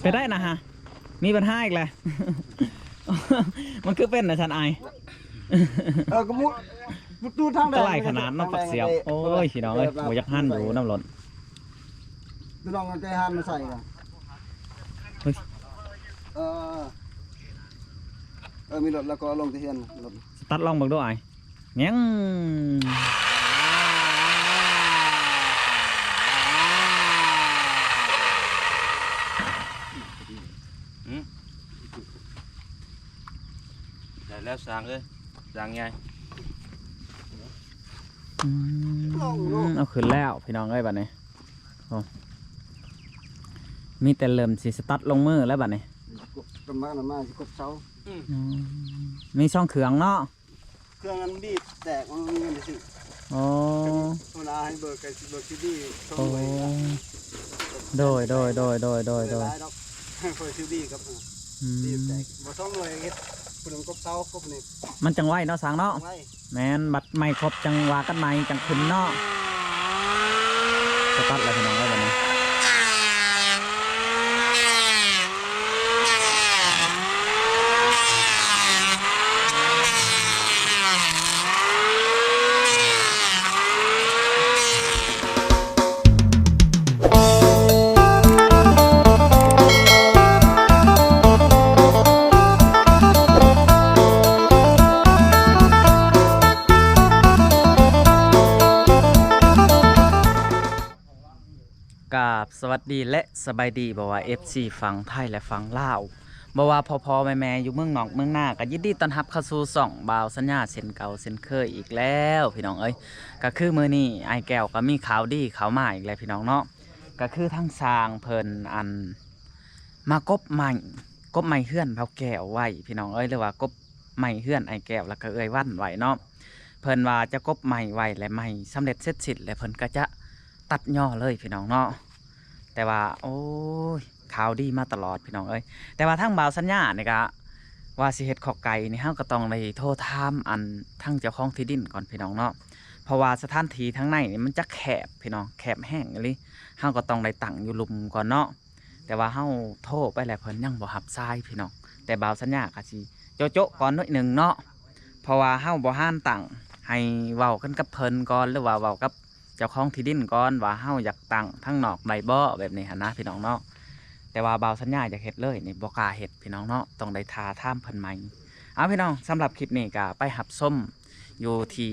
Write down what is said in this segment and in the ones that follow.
ໄປໄດ້ນະຮະ ມີບັນຫາອີກແລ້ວ ມັນຄືເປັນນະຊັ້ນອ້າຍ? ເອີ ກໍໝູ່ ປະຕູທາງແດງ ຕະຫຼາຍຂະໜາດເນາະ ປາກສຽວ. ໂອ້ຍ ພີ່ນ້ອງເອີຍ ບໍ່ຢາກຫັນຢູ່ນຳລົດ ພີ່ນ້ອງເອົາແຕ່ຫັນມາໃສ່ ເອີ ເອີ ມີລົດແລ້ວກໍລົງແຕ່ເຮືອນ ລົດ ສະຕາດລອງເບິ່ງດູອ້າຍ. ຍັງ ອືມ ໄດ້ແລ້ວຊ່າງເອີຍ ຊ່າງໃຫຍ່. ອືມ ເອົາຂຶ້ນແລ້ວພີ່ນ້ອງເອີຍ ບາດນີ້. ໂອ້ ມີແຕ່ເລີ່ມຊິສະຕາດລົງມືແລ້ວບາດນີ້. ກັນມານຳມາຊິກົບເສົາ. ອືມ ອືມ ມີສອງເຄື່ອງເນາະ. ເຄື່ອງມັນບີບແຕກ ມັນມີເງິນຊື້. ອໍ ຫົວໜ້າໃຫ້ເບີກ ກໍເບີກຊີດີ ໂອ້ ໂດຍ ໂດຍ ໂດຍ ໂດຍ ໂດຍ ບໍ່ຫຼາຍດອກ ຂ້ອຍຊື້ບີບກັບ ອືມ ບີບແຕກ ບໍ່ສອງໜ່ວຍເຮັດ ຜູ້ໜຶ່ງກົບເສົາ ກົບນີ້ ມັນຈັ່ງໄວເນາະຊ່າງເນາະ. ໄວ ແມ່ນ ບັດໄມ້ຄົບຈັ່ງວ່າກັນໃໝ່ ຈັ່ງຂຶ້ນເນາະ. ສະຕັດແລ້ວພີ່ນ້ອງເອີຍ ບາດນີ້. ກາບສະຫວັດດີ ແລະ ສະບາຍດີ ບໍ່ວ່າ ເອັຟຊີ ຝັ່ງໄທ ແລະ ຝັ່ງລາວ ບໍ່ວ່າພໍ່ໆແມ່ໆຢູ່ເມືອງນອກເມືອງນາ ກໍຍິນດີຕ້ອນຮັບເຂົ້າສູ່ຊ່ອງບ່າວສັນຍາເຊັ່ນເກົ່າເຊັ່ນເຄີຍອີກແລ້ວພີ່ນ້ອງເອີຍ. ກໍຄືມື້ນີ້ອ້າຍແກ້ວກໍມີຂ່າວດີເຂົ້າມາອີກແລ້ວພີ່ນ້ອງເນາະ. ກໍຄືທາງຊ່າງເພິ່ນ ອັນ ມາກົບໄມ້ ກົບໄມ້ເຮືອນບ່າວແກ້ວໄວ້ພີ່ນ້ອງເອີຍ ຫຼືວ່າກົບໄມ້ເຮືອນອ້າຍແກ້ວ ແລ້ວກໍເອື້ອຍວັນໄວ້ເນາະ. ເພິ່ນວ່າຈະກົບໄມ້ໄວ້ ແລະ ໄມ້ສຳເລັດເສັດສິ້ນ ແລະ ເພິ່ນກໍຈະຕັດຍໍ້ເລີຍພີ່ນ້ອງເນາະ. ແຕ່ວ່າ ໂອ້ຍ ຂ່າວດີມາຕະຫຼອດພີ່ນ້ອງເອີຍ. ແຕ່ວ່າທາງບ່າວສັນຍານີ້ກະວ່າຊິເຮັດຄອກໄກ່ນີ້ ເຮົາກໍຕ້ອງໄດ້ໂທຖາມ ອັນ ທາງເຈົ້າຂອງທີ່ດິນກ່ອນພີ່ນ້ອງເນາະ ເພາະວ່າສະຖານທີ່ທາງໃນນີ້ມັນຈະແຄບພີ່ນ້ອງ ແຄບແຮງອີ່ຫຼີ ເຮົາກໍຕ້ອງໄດ້ຕັ້ງຢູ່ລຸ່ມກ່ອນເນາະ. ແຕ່ວ່າເຮົາໂທໄປແລ້ວເພິ່ນຍັງບໍ່ຮັບສາຍພີ່ນ້ອງ. ແຕ່ບ່າວສັນຍາກໍຊິໂຈະໆກ່ອນໜ້ອຍໜຶ່ງເນາະ ເພາະວ່າເຮົາບໍ່ຫານຕັ້ງ ໃຫ້ເວົ້າກັນກັບເພິ່ນກ່ອນ ຫຼືວ່າເວົ້າກັບເຈົ້າຂອງທີ່ດິນກ່ອນວ່າເຮົາຢາກຕັ້ງທາງນອກໄດ້ບໍ່ ແບບນີ້ຫັ້ນນະພີ່ນ້ອງເນາະ. ແຕ່ວ່າບ່າວສັນຍາຢາກເຮັດເລີຍນີ້ ບໍ່ກ້າເຮັດພີ່ນ້ອງເນາະ ຕ້ອງໄດ້ຖ້າຖາມເພິ່ນໃໝ່. ເອົາພີ່ນ້ອງ ສຳລັບຄລິບນີ້ກໍໄປຮັບຊົມຢູ່ທີ່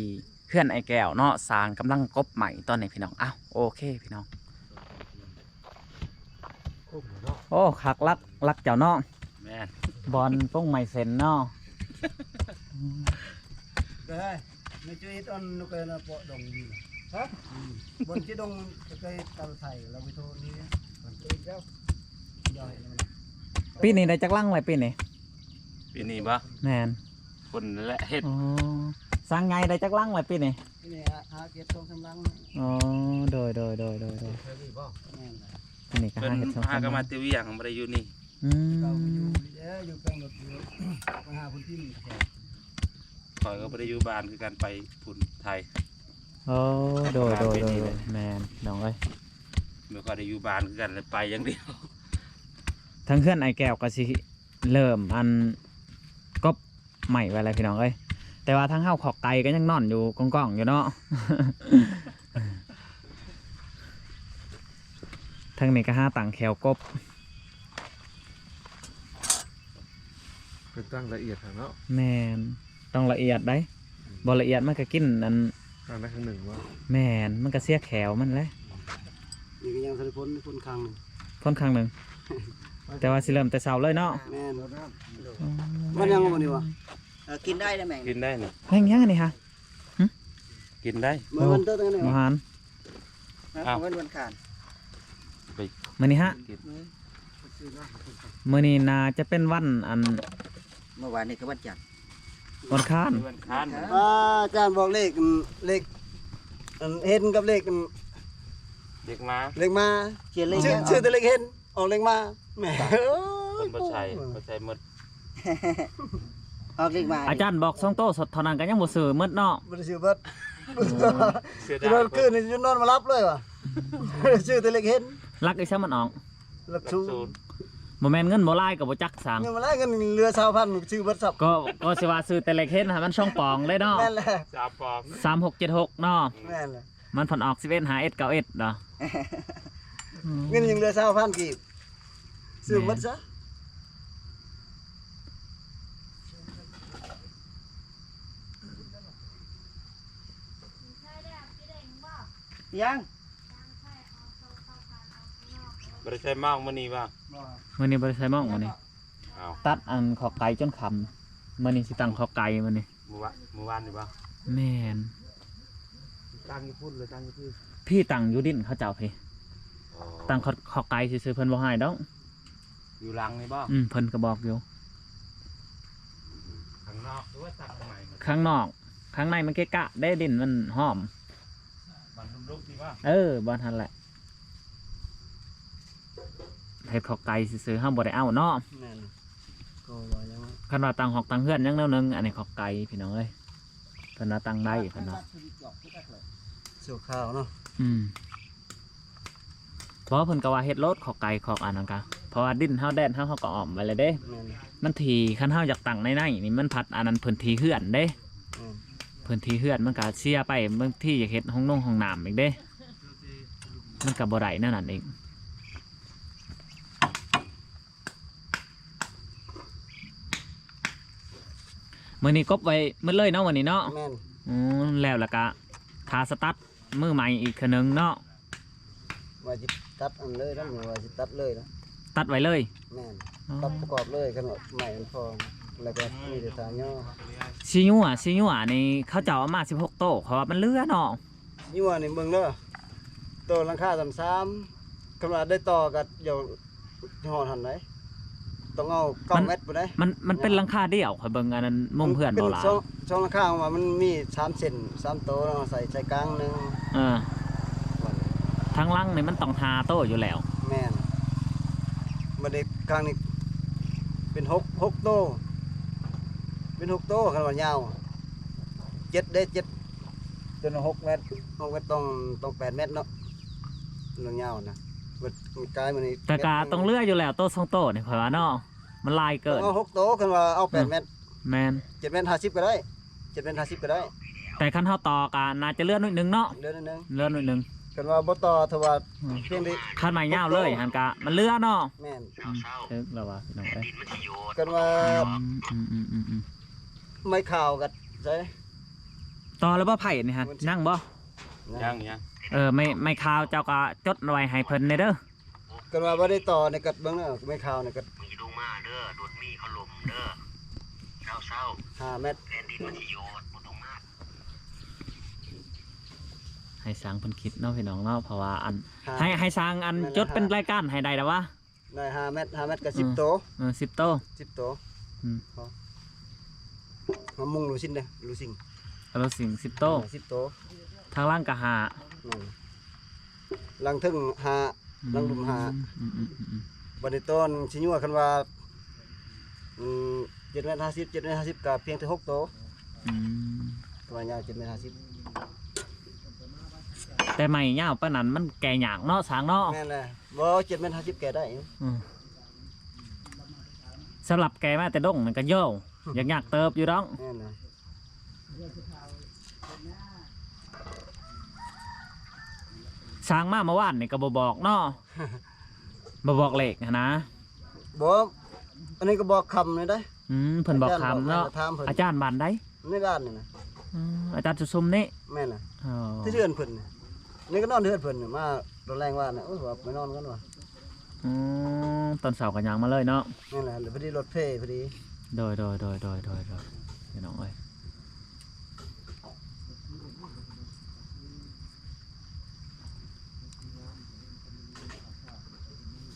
ເຮືອນອ້າຍແກ້ວເນາະ ຊ່າງກຳລັງກົບໄມ້ຕອນນີ້ພີ່ນ້ອງ. ເອົ້າ ໂອເຄພີ່ນ້ອງ. ໂອ້ ຄັກລັກ ລັກເຈົ້າເນາະ. ແມ່ນ ບ່ອນປົງໄມ້ເສັ້ນເນາະ. ເອີຍ ໃນຈຸດອອນນົກເອີນະ ເປາະດົງຢູ່ນະ. ຮະ? ອືມ ບ່ອນຈິດົງ ຈະໄປຕັດໄຖ ລາວໄປໂທນີ້ ມັນເປັນແລ້ວ. ປີນີ້ໄດ້ຈັກຫຼັງແລ້ວປີນີ້? ປີນີ້ບໍ່? ແມ່ນ ຄົນແຫຼະເຮັດ. ອໍ ສ້າງໃຫຍ່ໄດ້ຈັກຫຼັງແລ້ວປີນີ້? ປີນີ້ຫາ ຫາເກັບສອງສາມຫຼັງ. ອໍ ໂດຍ ໂດຍ ໂດຍ ໂດຍ ໂດຍ. ແມ່ນແຫຼະ ອັນນີ້ກໍຫາເຮັດສອງສາມຫຼັງ ຫາກໍມາແຕ່ວຽງ ບໍ່ໄດ້ຢູ່ນີ້. ອືມ ເກົ່າກໍຢູ່ເດ້ ຢູ່ແປງລົດຢູ່ ໄປຫາພຸ້ນພີ້ນີ້. ຂ້ອຍກໍບໍ່ໄດ້ຢູ່ບ້ານຄືກັນ ໄປພຸ້ນໄທ. ໂອ້ ໂດຍ ໂດຍ ໂດຍ ແມ່ນນ້ອງເອີຍ ບໍ່ຄ່ອຍໄດ້ຢູ່ບ້ານຄືກັນ ແລ້ວໄປຢ່າງດຽວ. ທາງເຮືອນອ້າຍແກ້ວກໍຊິເລີ່ມ ອັນ ກົບໄມ້ໄວ້ແລ້ວພີ່ນ້ອງເອີຍ. ແຕ່ວ່າທາງເຮົາຄອກໄກ່ກໍຍັງນອນຢູ່ກ້ອງໆຢູ່ເນາະ. ທາງນີ້ກໍຫາຕັ້ງແຄວກົບ. ເພິ່ນຕັ້ງລະອຽດຫັ້ນເນາະ. ແມ່ນ ຕ້ອງລະອຽດໄດ໋. ອືມ ບໍ່ລະອຽດມັນກໍກິນອັນ ຂ້າງໃດຂ້າງໜຶ່ງບໍ່? ແມ່ນ ມັນກໍເສຍແຂວມັນແຫຼະ. ນີ້ກໍຍັງທັນໄດ້ພົ້ນ ພົ້ນຂ້າງໜຶ່ງ ພົ້ນຂ້າງໜຶ່ງ. ແຕ່ວ່າຊິເລີ່ມແຕ່ເຊົ້າເລີຍເນາະ. ແມ່ນ ອໍ ມັນຍັງບໍ່ນີ້ຫວາ? ເອີ ກິນໄດ້ໄດ໋ແມງ ກິນໄດ້ນີ້. ແມງຫຍັງອັນນີ້ຫະ? ຫຶ? ກິນໄດ້. ມື້ວັນເຕີດ ມື້ວານ ອ້າວ ມື້ວັນຄານ ໄປ ມື້ນີ້ຫະ? ອືມ ມື້ນີ້ໜ້າຈະເປັນວັນ ອັນ ມື້ວານນີ້ຄືວັນຈັນ ວັນຄານ ວັນຄານ. ອ່າ ອາຈານບອກເລກ ເລກ ອັນ ເຫັນກັບເລກ ເລກມາ ເລກມາ ຊື່ເລກ ຊື່ ຊື່ແຕ່ເລກເຫັນ ອອກເລກມາ. ແມ່ ເອີຍ ເພິ່ນບໍ່ໃສ່ ບໍ່ໃສ່ໝົດ ອອກເລກມາ. ອາຈານບອກສອງໂຕເທົ່ານັ້ນກໍຍັງບໍ່ຊື້ໝົດເນາະ. ບໍ່ໄດ້ຊື້ເບິດ. ອືມ ເສຍດາຍ ຄືນນີ້ຈົນນອນບໍ່ຫຼັບເລີຍວ່າ ຊື້ແຕ່ເລກເຫັນ. ຫຼັກອີກຊະມັນອອກ ຫຼັກສູນ ຫຼັກສູນ. ບໍ່ແມ່ນເງິນບໍ່ຫຼາຍກໍບໍ່ຈັກສັງ ເງິນບໍ່ຫຼາຍ ເງິນເຫຼືອຊາວພັນ ຊື້ເບິດຊັບ ກໍ ກໍຊິວ່າຊື້ແຕ່ເລກເຫັນໃຫ້ມັນສອງປອງເດ້ເນາະ ແມ່ນແຫຼະ ສາມປອງ ສາມຫົກເຈັດຫົກເນາະ ແມ່ນແຫຼະ ມັນພັນອອກສິບເອັດ ຫ້າເອັດ ເກົ້າເອັດເນາະ ເງິນຍັງເຫຼືອຊາວພັນກີບ ຊື້ເບິດຊະ ຍັງ ບໍ່ໄດ້ໃສ່ໝອກມື້ນີ້ບໍ່? ມື້ນີ້ບໍ່ໄດ້ໃສ່ໝອກມື້ນີ້ ອ້າວ ຕັດອັນຂອກໄກ່ຈົນຄ່ຳ ມື້ນີ້ຊິຕັ້ງຂອກໄກ່ມື້ນີ້ ມື້ວານ ມື້ວານນີ້ບໍ່? ແມ່ນ ຕັ້ງຢູ່ພຸ້ນ ຫຼືຕັ້ງຢູ່ພີ້? ພີ້ ຕັ້ງຢູ່ດິນເຂົາເຈົ້າພີ້ ອໍ ຕັ້ງຂອກ ຂອກໄກ່ຊື່ໆ ເພິ່ນບໍ່ໃຫ້ດອກ ຢູ່ຫຼັງນີ້ບໍ່? ອືມ ເພິ່ນກໍບອກຢູ່ ຂ້າງນອກ ຫຼືວ່າຕັດຂ້າງໃນ? ຂ້າງນອກ ຂ້າງໃນມັນເກະກະເດ້ ດິນມັນຫ້ອມ ບ່ອນລຸ່ມໆນີ້ບໍ່? ເອີ ບ່ອນຫັ້ນແຫຼະ ເຮັດຂອກໄກ່ຊື່ໆ ເຮົາບໍ່ໄດ້ເອົາເນາະ ແມ່ນ ກໍວ່າຍັງ ຄັນວ່າຕັ້ງຮອກຕັ້ງເຮືອນຍັງແນວໜຶ່ງ ອັນນີ້ຂອກໄກ່ພີ່ນ້ອງເອີຍ ເພິ່ນວ່າຕັ້ງໄດ້ ເພິ່ນວ່າ ຊົ່ວຄາວເນາະ ອືມ ບໍ່ ເພິ່ນກໍວ່າເຮັດໂລດ ຂອກໄກ່ ຂອກອັນນັ້ນກະ ເພາະວ່າດິນເຮົາ ແດນເຮົາ ເຮົາກໍອ້ອມໄວ້ແລ້ວເດ້ ແມ່ນ ມັນທີ່ ຄັນເຮົາຢາກຕັ້ງໃນໃນນີ້ ມັນພັດອັນນັ້ນ ພື້ນທີ່ເຮືອນເດ້ ແມ່ນ ພື້ນທີ່ເຮືອນມັນກໍເສຍໄປ ບາງທີຢາກເຮັດຫ້ອງນົງຫ້ອງນ້ຳອີກເດ້ ມັນກໍບໍ່ໄດ້ແນວນັ້ນອີກ. ມື້ນີ້ກົບໄວ້ໝົດເລີຍເນາະ ມື້ນີ້ເນາະ ແມ່ນ ອືມ ແລ້ວ ແລ້ວກະຖ້າສະຕັດມື້ໃໝ່ອີກເທື່ອໜຶ່ງເນາະ ວ່າຊິຕັດອັນເລີຍນະ ວ່າຊິຕັດເລີຍນະ ຕັດໄວ້ເລີຍ ແມ່ນ ອໍ ຕັດປະກອບເລີຍ ຄັນວ່າໃໝ່ມັນພໍ ແລ້ວກໍມີແຕ່ຖ້າຍໍ ຊິຍົວ ຊິຍົວນີ້ເຂົາເຈົ້າເອົາມາສິບຫົກໂຕ ເພາະວ່າມັນເຫຼືອເນາະ. ຢູ່ອັນນີ້ເບິ່ງເດີ ໂຕຫຼັງຄາຊັ້ນສາມ ຄັນວ່າໄດ້ຕໍ່ກໍດຽວຮອດຫັ້ນໄດ໋ ຕ້ອງເອົາເກົ້າແມັດພຸ້ນໄດ໋ ມັນ ມັນເປັນຫຼັງຄາດຽວ ຂ້ອຍເບິ່ງອັນນັ້ນມຸມເພື່ອນບໍ່ຫຼາຍ ສອງ ສອງຫຼັງຄາ ເພາະວ່າມັນມີສາມເສັ້ນ ສາມໂຕເນາະ ໃສ່ ໃສ່ກາງໜຶ່ງ ເອີ ທາງຫຼັງນີ້ມັນຕ້ອງຫ້າໂຕຢູ່ແລ້ວ ແມ່ນ ບັດນີ້ຂ້າງນີ້ເປັນຫົກ ຫົກໂຕ ເປັນຫົກໂຕ ຄັນວ່າຍາວ ເຈັດເດ້ ເຈັດ ຕົວໜຶ່ງຫົກແມັດ ຫົກແມັດ ຕ້ອງ ຕ້ອງແປດແມັດເນາະ ເລື່ອງຍາວນະ ເບິດກາຍມື້ນີ້ ແຕ່ກະຕ້ອງເຫຼືອຢູ່ແລ້ວ ໂຕສອງໂຕນີ້ ຂ້ອຍວ່າເນາະ ມັນຫຼາຍເກີນ ຕ້ອງເອົາຫົກໂຕ ຄັນວ່າເອົາແປດແມັດ ອືມ ແມ່ນ ເຈັດແມັດຫ້າສິບກໍໄດ້ ເຈັດແມັດຫ້າສິບກໍໄດ້ ແຕ່ຄັນເຮົາຕໍ່ກໍໜ້າຈະເຫຼືອໜ້ອຍໜຶ່ງເນາະ ເຫຼືອໜ້ອຍໜຶ່ງ ເຫຼືອໜ້ອຍໜຶ່ງ ຄັນວ່າບໍ່ຕໍ່ ຖືວ່າ ອືມ ພຽງທີ່ ຄັນໄມ້ຍາວເລີຍຫັ້ນກະມັນເຫຼືອເນາະ ແມ່ນ ອືມ ເຖິງແລ້ວວ່າ ພີ່ນ້ອງເອີຍ ຄັນວ່າ ອືມໆໆໆ ໄມ້ຂາວກໍໃສ່ ຕໍ່ແລ້ວບໍ່ໄຜ່ນີ້ຫັ້ນ ຍັງບໍ່? ຍັງ ຍັງ ເອີ ໄມ້ ໄມ້ຂາວເຈົ້າກໍຈົດໄວ້ໃຫ້ເພິ່ນແດ່ເດີ ຄັນວ່າບໍ່ໄດ້ຕໍ່ນີ້ກໍເບິ່ງເດີ ໄມ້ຂາວນີ້ກໍ ມຶງຢ່າລົງມາເດີ ລົດມີເຂົາລົມເດີ ເຊົາໆ ຫ້າແມັດ ແຜ່ນດິນມັນຊິໂຍດ ບໍ່ຕ້ອງມາ ໃຫ້ຊ່າງເພິ່ນຄິດເນາະ ພີ່ນ້ອງເນາະ ເພາະວ່າອັນ ຫ້າ ໃຫ້ ໃຫ້ຊ່າງອັນ ແມ່ນແຫຼະ ຈົດເປັນລາຍການໃຫ້ໄດ້ແລ້ວວະ? ໄດ້ຫ້າແມັດ ຫ້າແມັດກໍສິບ ອືມ ໂຕ ເອີ ສິບໂຕ ອືມ ເຮົາມຸງ ເຮົາມຸງລູຊິນເດ້ ລູຊິງ ລູຊິງສິບໂຕ ເອີ ສິບໂຕ ທາງຫຼັງກໍຫ້າ ແມ່ນ ຫຼັງເທິງຫ້າ ອືມ ຫຼັງລຸ່ມຫ້າ ອືມໆໆໆ ບັດນີ້ຕອນຊິຍົວ ຄັນວ່າ ອືມ ເຈັດແມັດຫ້າສິບ ເຈັດແມັດຫ້າສິບກໍພຽງແຕ່ຫົກໂຕ ອືມ ປະມານຍາວເຈັດແມັດຫ້າສິບ ແຕ່ໄມ້ຍາວປານນັ້ນມັນແກ່ຍາກເນາະ ຊ່າງເນາະ ແມ່ນແຫຼະ ບໍ່ ເຈັດແມັດຫ້າສິບແກ່ໄດ້ ອືມ ສຳລັບແກ່ມາແຕ່ດົງນັ້ນກໍໂຍ ຍາກໆເຕີບຢູ່ດອກ ແມ່ນແຫຼະ ຊ່າງມາເມື່ອວານນີ້ກໍບໍ່ບອກເນາະ ບໍ່ບອກເລກຫັ້ນນະ ບໍ່ ອັນນີ້ກໍບອກຄ່ຳນີ້ໄດ໋ ອືມ ເພິ່ນບອກຄ່ຳເນາະ ອາຈານບອກ ແມ່ນ ຖາມເພິ່ນ ອາຈານບ້ານໃດ? ໃນບ້ານນີ້ນະ ອືມ ອາຈານສຸຊຸມນີ້ ແມ່ນນະ ອໍ ທີ່ເຮືອນເພິ່ນນີ້ ນີ້ກໍນອນເຮືອນເພິ່ນນີ້ ມາຕອນແລງວານນີ້ ໂອ້ຍ ວ່າໄປນອນກ່ອນວ່າ ອືມ ຕອນເຊົ້າກໍຍ່າງມາເລີຍເນາະ ແມ່ນແຫຼະ ພໍດີລົດເພ ພໍດີ ໂດຍໆໆໆ ພີ່ນ້ອງເອີຍ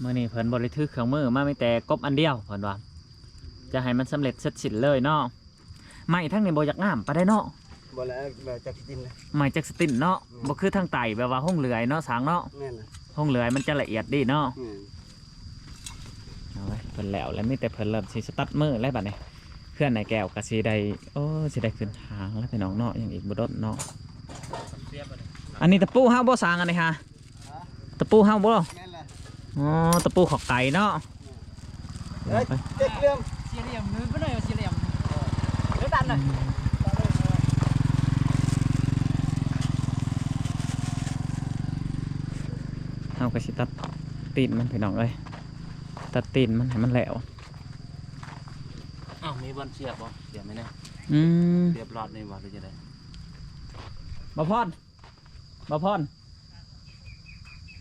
ມື້ນີ້ເພິ່ນບໍ່ໄດ້ຖືເຄື່ອງມືມາ ມີແຕ່ກົບອັນດຽວ ເພິ່ນວ່າ ຈະໃຫ້ມັນສຳເລັດເສັດສິ້ນເລີຍເນາະ ໄມ້ທາງນີ້ບໍ່ຢາກງາມປານໃດເນາະ ບໍ່ແລ້ວ ແບບຈັກສະຕິນເດ້ ໄມ້ຈັກສະຕິນເນາະ ອືມ ບໍ່ຄືທາງໃຕ້ ແບບວ່າໂຮງເລື່ອຍເນາະ ຊ່າງເນາະ ແມ່ນລະ ໂຮງເລື່ອຍມັນຈະລະອຽດດີເນາະ ອືມ ເອົາເວີຍ ເພິ່ນແລ້ວ ແລ້ວມີແຕ່ເພິ່ນເລີ່ມຊິສະຕັດມືແລ້ວບັດນີ້ ເຮືອນນາຍແກ້ວກໍຊິໄດ້ ໂອ້ ຊິໄດ້ຂຶ້ນຫ້າງແລ້ວ ພີ່ນ້ອງເນາະ ຍັງອີກບໍ່ດົນເນາະ ອັນນີ້ຕະປູເຮົາບໍ່ ຊ່າງ ອັນນີ້ຫາ ຕະປູເຮົາບໍ່? ແມ່ນແຫຼະ ອໍ ຕະປູຂອກໄກ່ເນາະ ແມ່ນ ເອີຍ ເຈັດຫຼ່ຽມ ສີ່ຫຼ່ຽມ ຫຼືບໍ່ໜ້ອຍວ່າສີ່ຫຼ່ຽມ ເດີນຕັນນະ. ເຮົາກໍຊິຕັດຕີນມັນ ພີ່ນ້ອງເອີຍ ຕັດຕີນມັນໃຫ້ມັນແຫຼວ. ອ້າວ ມີບ່ອນສຽບບໍ່? ສຽບໄວ້ແດ່. ອືມ ສຽບລອດນີ້ບໍ່ ຫຼືຈັ່ງໃດ? ບໍ່ພອນ ບໍ່ພອນ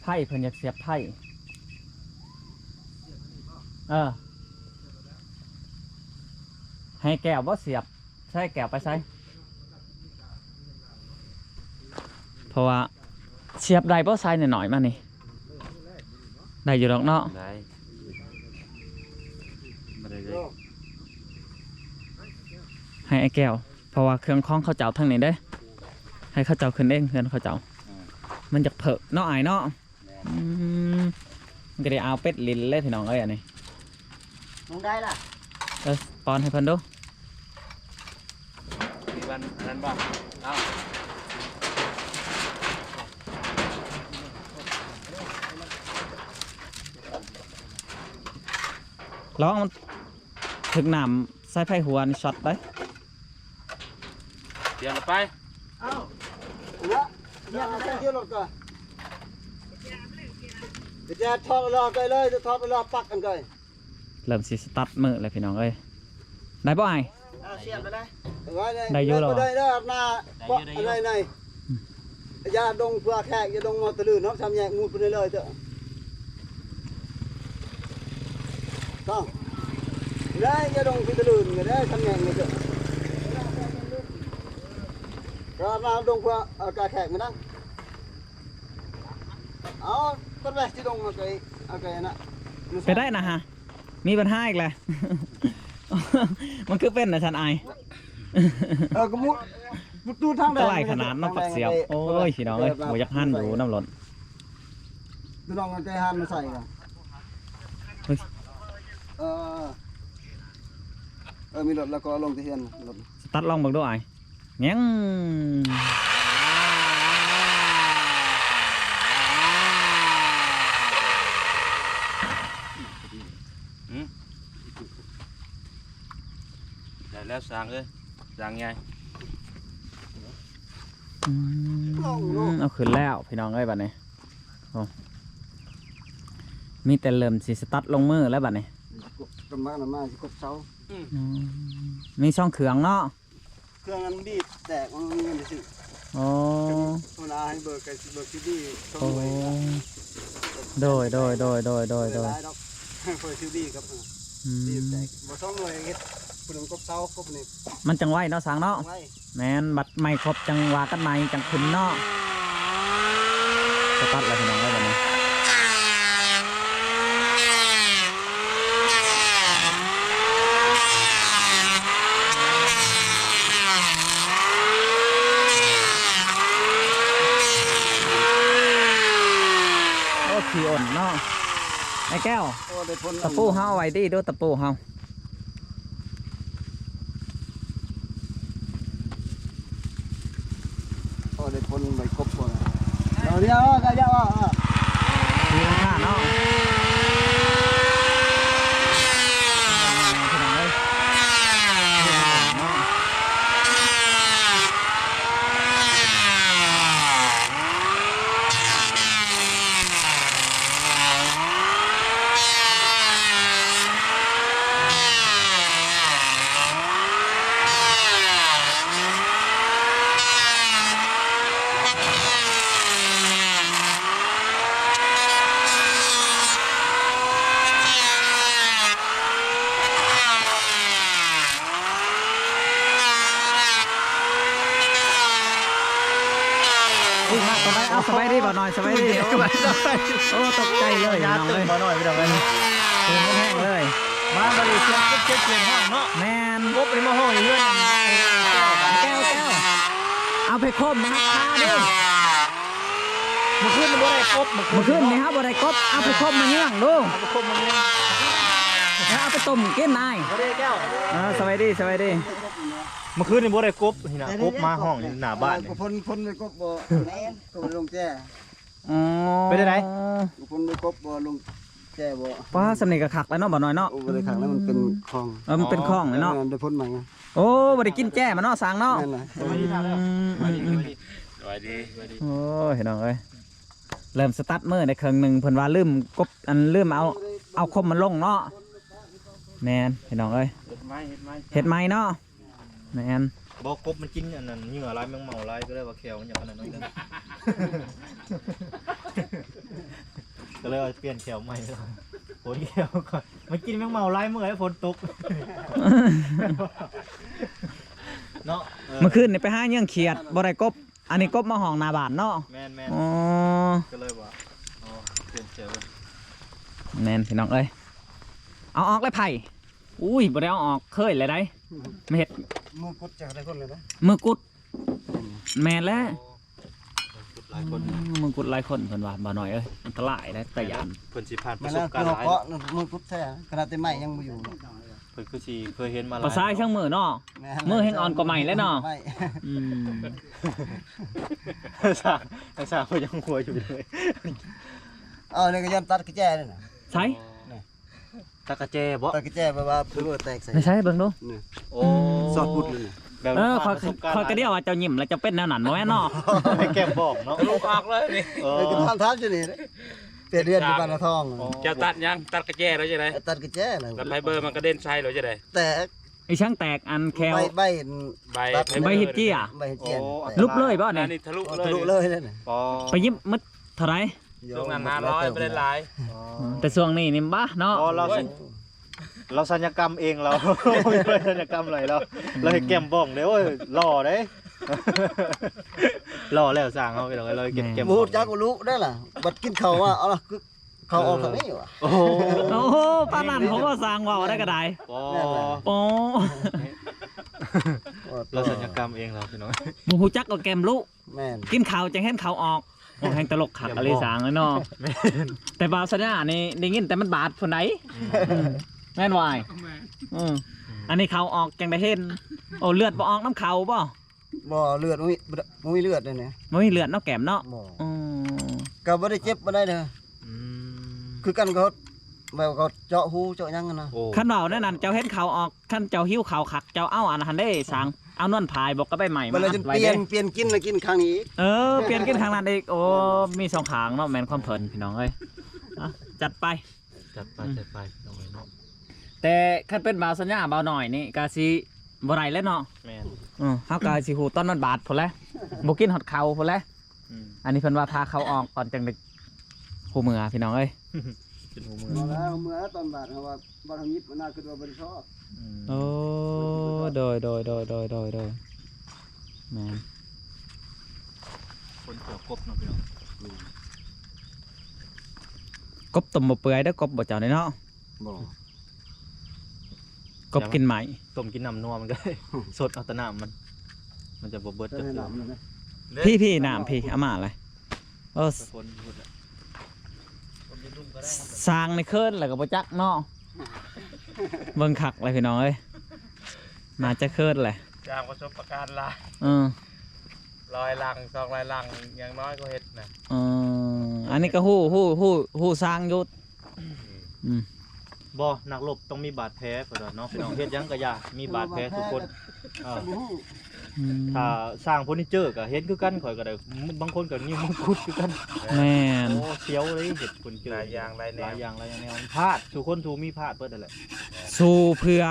ໄຜ່ເພິ່ນຢາກສຽບໄຜ່. ເອີ ໃຫ້ແກ້ວບໍ່ສຽບ ໃຊ້ແກ້ວໄປໃສ? ເພາະວ່າສຽບໄດ້ບໍ່ ສາຍນ້ອຍໆມານີ້ ໄດ້ຢູ່ດອກເນາະ. ໄດ້ ບໍ່ໄດ້ເລີຍ ໃຫ້ອ້າຍແກ້ວ ເພາະວ່າເຄື່ອງຂອງເຂົາເຈົ້າທາງນີ້ເດ້ ໃຫ້ເຂົາເຈົ້າຂຶ້ນເອງ ເຮືອນເຂົາເຈົ້າ. ອືມ ມັນຢາກເພີ້ເນາະອ້າຍເນາະ. ແມ່ນ ອືມ ມັນກໍໄດ້ອາວເປັດຫຼິ້ນເລີຍ ພີ່ນ້ອງເອີຍ ອັນນີ້. ລົງໄດ້ລະ ເອີ ປ້ອນໃຫ້ເພິ່ນດູ. ມີບັນ ອັນນັ້ນບໍ່? ເອົາ ລະວັງມັນ ຖືກນ້ຳສາຍໄຟຮົ່ວນີ້ຊັອດໄດ໋. ຕຽມລະໄປ. ເອົາ ເນາະ ເນາະ ເອົາເກຍລົດກ່ອນ ກະຈະຖອດລະໄປເລີຍ ຖອດລະປັກກັນກ່ອນ. ເລີ່ມຊິສະຕາດມືແລ້ວ ພີ່ນ້ອງເອີຍ ໄດ້ບໍ່ອ້າຍ? ເອົາ ສຽບໄປເລີຍ ໄດ້ຢູ່ແລ້ວ ໄດ້ເດີ ອາບນ້ຳ ໄດ້ຢູ່ ໄດ້ຢູ່ ເບາະ ໄດ້ ໄດ້. ອືມ ຢ່າດົງເພື່ອແຂກ ຢ່າດົງມາຕະລຶນເນາະ ສາມແຍກໝູດໄປເລີຍເດີ. ຕ້ອງ ໄດ້ ຢ່າດົງໄປຕະລຶນ ຢ່າໄດ້ ສາມແຍກນີ້ເດີ ກໍມາດົງເພື່ອ ເອົາກາແຂກມານຳ. ເອົາ ຕົ້ນແວຊິດົງເອົາໄປ ເອົາໄປນະ ໄປໄດ້ນະຮະ. ມີບັນຫາອີກແລ້ວ ມັນຄືເປັນນະຊັ້ນອ້າຍ? ເອີ ກໍມຸດ ມຸດຕູ້ທາງໃດ ກໍຫຼາຍຂະໜາດເນາະ ປັກສຽບ. ໂອ້ຍ ພີ່ນ້ອງເອີຍ ບໍ່ຢາກຫັນຢູ່ນຳລົດ ພີ່ນ້ອງເອົາແຕ່ຫັນມາໃສ່ລະ. ເອີ ເອີ ມີລົດແລ້ວກໍລົງທີ່ເຮືອນລົດ ສະຕາດລອງເບິ່ງດູອ້າຍ. ຍັງ ອືມ ໄດ້ແລ້ວຊ່າງເອີຍ ຊ່າງໃຫຍ່. ອືມ ເອົາຂຶ້ນແລ້ວ ພີ່ນ້ອງເອີຍ ບັດນີ້. ໂອ້ ມີແຕ່ເລີ່ມຊິສະຕາດລົງມືແລ້ວບັດນີ້. ປະມານນັ້ນມາຊິກົບເສົາ. ອືມ ອືມ ມີສອງເຄື່ອງເນາະ. ເຄື່ອງມັນບີບແຕກ ມັນມີເງິນໄປຊື້. ອໍ ເພິ່ນເອົາໃຫ້ເບີກ ກໍຊິເບີກຊີດີ ໂອ້ ໂດຍ ໂດຍ ໂດຍ ໂດຍ ໂດຍ ໂດຍ. ເປີດຊີດີກັບ ອືມ ບີບແຕກ ບໍ່ ສອງໜ່ວຍເຮັດ ຜູ້ໜຶ່ງກົບເສົາ ກົບນີ້ ມັນຈັ່ງໄວເນາະ ຊ່າງເນາະ. ໄວ ແມ່ນ ບັດໃໝ່ຄົບຈັ່ງວ່າກັນໃໝ່ ຈັ່ງຂຶ້ນເນາະ. ສະຕາດແລ້ວ ພີ່ນ້ອງເອີຍ ບັດນີ້. ໂອ້ ຂີ້ອົນເນາະ ອ້າຍແກ້ວ. ໂອ້ ໄດ້ພົນ ຕະປູເຮົາເອົາໄວ້ດີດູ ຕະປູເຮົາ. ໂອ້ ໄດ້ພົນໃບກົບບໍ່? ເອົາ ດຽວ ກະຢ່າວ່າ ເອີ ຕີລັງກາເນາະ. ເອົາ ສະບາຍດີ ບ່າວນ້ອຍ ສະບາຍດີ. ໂອ້ ຕົກໃຈເລີຍ ຍາມຕື່ນ ນ້ອງເອີຍ ບ່າວນ້ອຍ ພີ່ນ້ອງເອີຍ ເອີ ແຮງເລີຍ. ມາບັດນີ້ສຽງກົບ ສຽງກບຮ້ອງເນາະ. ແມ່ນ ກົບນີ້ມາຮ້ອງຢູ່ເຮືອນ ແກ້ວ ແກ້ວ ເອົາໄປຄົມມາຮັກຄາເດີ້. ມື້ຄືນນີ້ບໍ່ໄດ້ກົບ ມື້ຄືນນີ້ເຮົາບໍ່ໄດ້ກົບ ເອົາໄປຄົມມາເຍືອງດູ ເອົາໄປຄົມມາເຍືອງ ແລ້ວເອົາໄປຕົ້ມກິນນາຍ. ສະບາຍດີ ສະບາຍດີ ສະບາຍດີ. ມື້ຄືນນີ້ບໍ່ໄດ້ກົບ ນີ້ນະ ກົບມາຮ້ອງຢູ່ໜ້າບ້ານນີ້. ເອີ ຄົນ ຄົນໄດ້ກົບບໍ່? ແມ່ນ ຄົນລົງແຈ. ອໍ ເປັນຈັ່ງໃດ? ຄົນໄດ້ກົບບໍ່? ລົງ ແຈ້ບໍ່? ປ້າ ສ່ຳນີ້ກໍຄັກແລ້ວເນາະ ບ່າວນ້ອຍເນາະ. ໂອ້ ບໍ່ໄດ້ຄັກແລ້ວ ມັນເປັນຂອງ ເອີ ມັນເປັນຂອງເລີຍເນາະ. ແມ່ນ ໄດ້ພົ້ນໃໝ່. ໂອ້ ບໍ່ໄດ້ກິນແຈ້ມາເນາະ ຊ່າງເນາະ. ແມ່ນລະ. ອືມ ສະບາຍດີ ສະບາຍດີ. ໂອ້ຍ ພີ່ນ້ອງເອີຍ ເລີ່ມສະຕາດມື້ໄດ້ເຄິ່ງໜຶ່ງ ເພິ່ນວ່າລືມກົບ ອັນ ລືມເອົາ ເອົາຄົມມັນລົງເນາະ. ແມ່ນ ພີ່ນ້ອງເອີຍ ເຮັດໃໝ່ ເຮັດໃໝ່ ເຮັດໃໝ່ເນາະ. ແມ່ນ ບໍ່ ກົບມັນກິນອັນນັ້ນ ເຫຍື່ອຫຼາຍ ແມງເມົາຫຼາຍ ກໍເລີຍວ່າແຂ້ວມັນຢາກອັນນັ້ນໜ້ອຍໜຶ່ງ ກໍເລີຍວ່າປ່ຽນແຂ້ວໃໝ່. ໂພນແຂ້ວກ່ອນ ມັນກິນແມງເມົາຫຼາຍມື້ແລ້ວ ຝົນຕົກເນາະ. ເອີ ມື້ຄືນນີ້ໄປຫາເຫຍື່ອຂຽດ ບໍ່ໄດ້ກົບ. ອັນນີ້ກົບມາຫ້ອງໜ້າບ້ານເນາະ. ແມ່ນໆ ອໍ ກໍເລີຍວ່າ ອໍ ປ່ຽນແຂ້ວ. ແມ່ນ ພີ່ນ້ອງເອີຍ ເອົາອອກແລ້ວໄຜ. ອຸ້ຍ ບໍ່ໄດ້ເອົາອອກ ເຄີຍແລ້ວໃດ໋ ມາເຮັດ. ມືກຸດຈະໄດ້ຄົນເລີຍນະ ມືກຸດ. ແມ່ນແລ້ວ ໂອ້ ມືກຸດຫຼາຍຄົນ ອືມ ມືກຸດຫຼາຍຄົນ ເພິ່ນວ່າ ບ່າວນ້ອຍເອີຍ ອັນຕະລາຍເດ້ ຕາຢ້ານ. ເພິ່ນຊິຜ່ານປະສົບການຫຼາຍ ແມ່ນແລ້ວ ຄືເກາະ ເນາະ ມືກຸດແທ້ ຂະໜາດແຕ່ໄມ້ຍັງບໍ່ຢູ່ເນາະ. ເພິ່ນຄືຊິເຄີຍເຫັນມາຫຼາຍ ພາສາຊ່າງມືເນາະ. ແມ່ນ ມືແຮ່ງອ່ອນກວ່າໄມ້ແລ້ວເນາະ. ໄມ້ ອືມ ຊ່າງ ຊ່າງເພິ່ນຍັງຫົວຢູ່ເລີຍ. ເອົາ ນີ້ກໍຍ້ອນຕັດກະແຈນີ້ນະ. ໃສ? ຕັດກະແຈບໍ່? ຕັດກະແຈແບບວ່າເພິ່ນແຕກໃສ່ ໃສເບິ່ງດູ. ນີ້ ໂອ້ ອືມ ຊອດພຸດນີ້ນະ. ແບບ ເອີ ຂ້ອຍ ຂ້ອຍກໍດຽວວ່າເຈົ້າຍິ້ມແລ້ວເຈົ້າເປັນແນວນັ້ນ ບໍ່ແມ່ນເນາະ? ແກ້ມບອກເນາະ ທະລຸອອກເລີຍນີ້. ເອີ ເອີ ກໍຖາມ ຖາມຢູ່ນີ້ເດ້ ເປັນເຮືອນຢູ່ບ້ານນາທອງ. ເຈົ້າຕັດຫຍັງ? ຕັດກະແຈແລ້ວຈັ່ງໃດ? ຕັດກະແຈແລ້ວ ແລ້ວໄຟເບີມັນກະເດັນໃສ່ແລ້ວຈັ່ງໃດ? ແຕກ. ອີຫຍັງແຕກ? ອັນແຂ້ວ ໃບ ໃບ ໃບເຫັດເຈ້ຍ ໃບເຫັດເຈ້ຍ. ໂອ້ ຫຼຸບເລີຍບໍ່ນີ້? ນີ້ທະລຸເລີຍ ທະລຸເລີຍ. ອໍ ໄປຍິບໝົດເທົ່າໃດ? ຊ່ວງນັ້ນຫ້າຮ້ອຍ ບໍ່ໄດ້ຫຼາຍ. ອໍ ແຕ່ຊ່ວງນີ້ນີ້ບາເນາະ. ອໍ ລາວສັນ ລາວສັນຍະກຳເອງລາວ ສັນຍະກຳໃຫ້ລາວ ລາວເຮັດແກ້ມບ້ອງເດ້. ໂອ້ຍ ຫຼໍ່ເດ້ ຫຼໍ່ແລ້ວຊ່າງເຮົາ ພີ່ນ້ອງເອີຍ ລາວເຮັດແກ້ມ ບໍ່ຮູ້ຈັກວ່າລຸໄດ້ລະ. ບັດກິນເຂົ້າມາ ເອົາລະ ຄືເຂົ້າອອກທາງນີ້ຫວາ. ໂອ້ ໂອ້ ປານນັ້ນ ເອີ ເຂົາກໍຊ່າງເວົ້າໄດ້ກໍໄດ້. ອໍ ແມ່ນແຫຼະ ອໍ ລາວສັນຍະກຳເອງລາວ ພີ່ນ້ອງ ບໍ່ຮູ້ຈັກວ່າແກ້ມລຸ. ແມ່ນ ກິນເຂົ້າຈັ່ງເຫັນເຂົ້າອອກ. ໂອ້ ແຮ່ງຕະຫຼົກຄັກ ແມ່ນ ອະລີ ຊ່າງເນາະ. ແມ່ນ ແຕ່ບ່າວສັນຍານີ້ໄດ້ຍິນແຕ່ມັນບາດພຸ້ນໃດ໋. ອືມ ແມ່ນບໍ່ອ້າຍ? ແມ່ນ ອືມ ອັນນີ້ເຂົ້າອອກຈັ່ງໄດ້ເຫັນ. ໂອ້ ເລືອດບໍ່ອອກນຳເຂົ້າບໍ່? ບໍ່ ເລືອດບໍ່ມີ ບໍ່ມີເລືອດເດ້ນີ້ ບໍ່ມີເລືອດເນາະ ແກ້ມເນາະ. ບໍ່ ອືມ ກໍບໍ່ໄດ້ເຈັບປານໃດເດີ. ອືມ ຄືກັນ ເຂົາແບບເຂົາເຈາະຮູເຈາະຫຍັງຫັ້ນນະ. ໂອ້ ຄັນເວົ້າແນວນັ້ນ ເຈົ້າເຫັນເຂົ້າອອກ ຄັນເຈົ້າຫິວເຂົ້າຄັກ ເຈົ້າເອົາອັນນັ້ນເດ້ ຊ່າງ ເອົານວນຜາຍບໍ່ ກໍໃບໄມ້ມາອັດໄວ້ເດ້. ປ່ຽນ ປ່ຽນກິນລະກິນຄັ້ງນີ້ອີກ. ເອີ ປ່ຽນກິນຄັ້ງນັ້ນອີກ. ໂອ້ ມີສອງຂ້າງເນາະ ແມ່ນຄວາມເພິ່ນ ພີ່ນ້ອງເອີຍ. ເອົາ ຈັດໄປ ຈັດໄປ ອືມ ຈັດໄປ ພີ່ນ້ອງເອີຍເນາະ. ແຕ່ຄັນເປັນບ່າວສັນຍາ ບ່າວນ້ອຍນີ້ກະຊິບໍ່ໄດ້ແລ້ວເນາະ. ແມ່ນ ເອີ ເຮົາກະຊິຮູ້ຕອນມັນບາດພຸ້ນແຫຼະ ບໍ່ກິນຮອດເຂົ້າພຸ້ນແຫຼະ. ອືມ ອັນນີ້ເພິ່ນວ່າພາເຂົ້າອອກກ່ອນຈັ່ງໄດ້ຮູ້ເມືອ ພີ່ນ້ອງເອີຍ. ຈົນຮູ້ເມືອ ເມືອແລ້ວ ເມືອແລ້ວຕອນບາດ ເຮົາວ່າ ບໍ່ທຳອິດມັນໜ້າ ຄິດວ່າບໍ່ໄດ້ຊອກ. ອືມ ໂອ້ ໂດຍ ໂດຍ ໂດຍ ໂດຍ ໂດຍ ໂດຍ ແມ່ນ. ຄົນຕົວກົບເນາະ ພີ່ນ້ອງ. ອືມ ກົບຕົ້ມບໍ່ເປື່ອຍເດີ ກົບບໍ່ເຈົ້ານີ້ເນາະ. ບໍ່ ກົບກິນໄມ້ ຕົ້ມກິນນ້ຳນົວມັນກໍໄດ້. ສົດເອົາແຕ່ນ້ຳມັນ ມັນຈະບໍ່ເບິດຈັກເທື່ອ. ພີ່ ພີ່ ນ້ຳພີ່ ເອົາມາເລີຍ. ເອີ ຊ່າງນີ້ເຂີນແລ້ວກໍບໍ່ຈັກເນາະ. ເບິ່ງຄັກເລີຍ ພີ່ນ້ອງເອີຍ ໜ້າຈະເຂີນແຫຼະ ຊ່າງປະສົບປະການຫຼາຍ. ເອີ ຮ້ອຍຫຼັງ ສອງຮ້ອຍຫຼັງ ຢ່າງນ້ອຍກໍເຮັດນະ. ເອີ ອັນນີ້ກໍຮູ້ ຮູ້ ຮູ້ ຮູ້ຊ່າງຢູ່. ອືມ ອືມ ບໍ່ ນັກລົບຕ້ອງມີບາດແຜ ເພິ່ນວ່າເນາະ ພີ່ນ້ອງ. ເຮັດຫຍັງກໍຢ່າມີບາດແຜທຸກຄົນ. ເອີ ອືມ ຖ້າສ້າງເຟີນີເຈີກໍເຫັນຄືກັນ ຂ້ອຍກໍໄດ້ ບາງຄົນກໍນິ້ວມືກຸດຄືກັນ. ແມ່ນ ໂອ້ ສຽວເລີຍ ເຮັດເຟີນີເຈີ ຫຼາຍຢ່າງຫຼາຍແນວ ຫຼາຍຢ່າງຫຼາຍແນວ ພາດ ສູ່ຄົນສູ່ມີພາດເບິດຫັ້ນແຫຼະ. ສູ້ເພື່ອ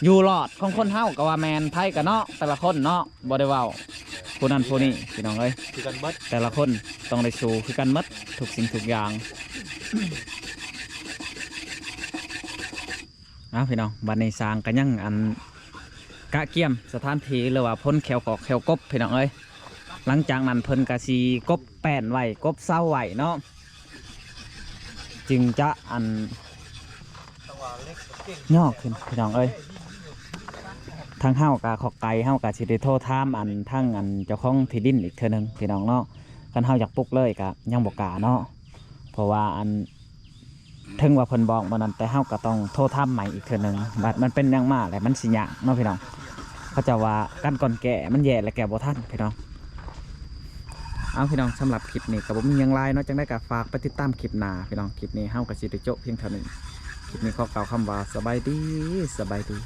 ຢູ່ລອດຂອງຄົນເຮົາກໍວ່າແມ່ນ ໃຜກໍເນາະ ແຕ່ລະຄົນເນາະ ບໍ່ໄດ້ເວົ້າຜູ້ນັ້ນຜູ້ນີ້ ພີ່ນ້ອງເອີຍ ຄືກັນເບິດ. ແຕ່ລະຄົນຕ້ອງໄດ້ສູ້ຄືກັນໝົດ ທຸກສິ່ງທຸກຢ່າງ. ເອົາ ພີ່ນ້ອງ ບັດນີ້ຊ່າງກໍຍັງ ອັນ ກະກຽມສະຖານທີ່ ຫຼືວ່າພົນແຂ້ວກອກແຂ້ວກົບ ພີ່ນ້ອງເອີຍ. ຫຼັງຈາກນັ້ນເພິ່ນກໍຊິກົບແປ້ນໄວ້ ກົບເສົາໄວ້ເນາະ ຈຶ່ງຈະ ອັນ ຍໍຂຶ້ນ ພີ່ນ້ອງເອີຍ. ທາງເຮົາກໍ ຂອກໄກ່ເຮົາກໍຊິໄດ້ໂທຖາມ ອັນ ທາງ ອັນ ເຈົ້າຂອງທີ່ດິນອີກເທື່ອໜຶ່ງ ພີ່ນ້ອງເນາະ. ຄັນເຮົາຢາກປຸກເລີຍກໍຍັງບໍ່ກ້າເນາະ ເພາະວ່າ ອັນ ເຖິງວ່າເພິ່ນບອກມື້ນັ້ນ ແຕ່ເຮົາກໍຕ້ອງໂທຖາມໃໝ່ອີກເທື່ອໜຶ່ງ ວ່າມັນເປັນຫຍັງມາ ແລະ ມັນຊິຍາກເນາະ ພີ່ນ້ອງ. ເຂົາເຈົ້າວ່າກັນກ່ອນແກ້ ມັນແຍ່ແລ້ວແກ້ບໍ່ທັນ ພີ່ນ້ອງ. ເອົາ ພີ່ນ້ອງ ສຳລັບຄລິບນີ້ກໍບໍ່ມີຫຍັງຫຼາຍເນາະ ຈັ່ງໃດກໍຝາກໄປຕິດຕາມຄລິບໜ້າ ພີ່ນ້ອງ. ຄລິບນີ້ເຮົາກໍຊິໄດ້ໂຈະພຽງເທົ່ານີ້. ຄລິບນີ້ຂໍກ່າວຄຳວ່າ ສະບາຍດີ ສະບາຍດີ.